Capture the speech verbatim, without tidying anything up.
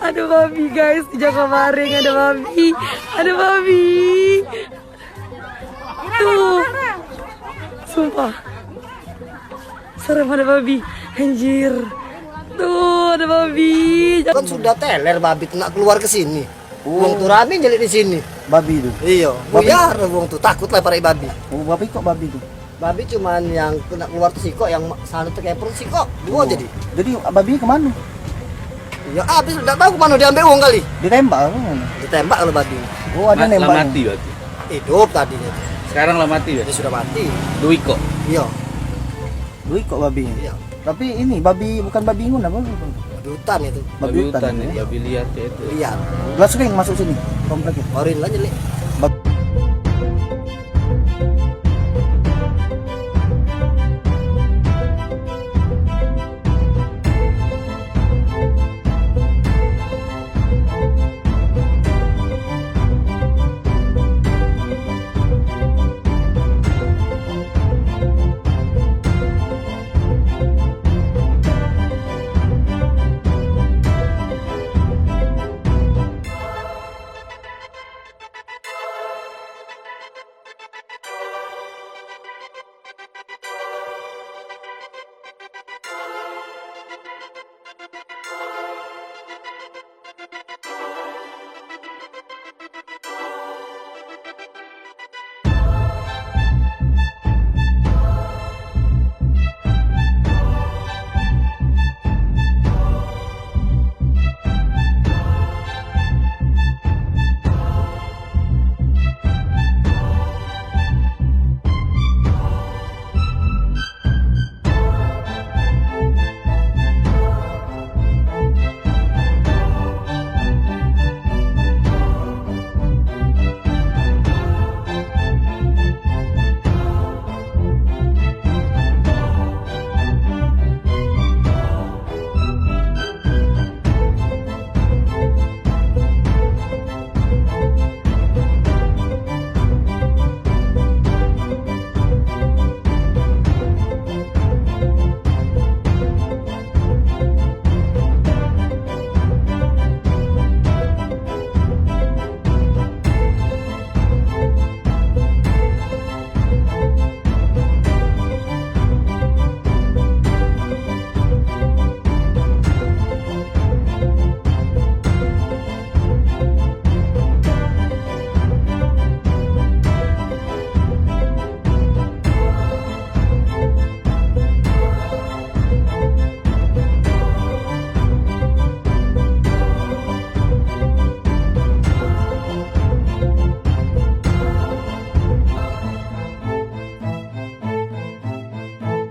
Ada babi, guys, di Jakabaring ada babi. Ada babi. Tuh. Sumpah. Serem, ada babi. Anjir. Tuh, ada babi. Kan sudah teler babi tu nak keluar ke sini. Oh. Wong tu rame nyelik di sini. Babi tu? Iyo, buyar wong tu, takut lah parai babi. Oh, babi kok babi tu? Babi cuman yang kena keluar tu sikok, yang ma- sana tu keprot sikok. Dua. Oh. Jadi. Jadi babi kemana? Ya habis, ndak tahu kemana, diambil wong kali. Ditembak apa? Ditembak kalau babi. Oh, ada. Ma- nembak lah mati berarti? Hidup tadinya. Sekarang lah mati ya? Dia sudah mati. Dua ikok? Iya. Dua ikok babi. Iya. Tapi ini babi, bukan babi ingun apa? Babi hutan itu. Babi hutan, ya? Babi liar kayak itu. Liar. Lah sering masuk sini, komplek ya? Orin lah nyelik. Bab-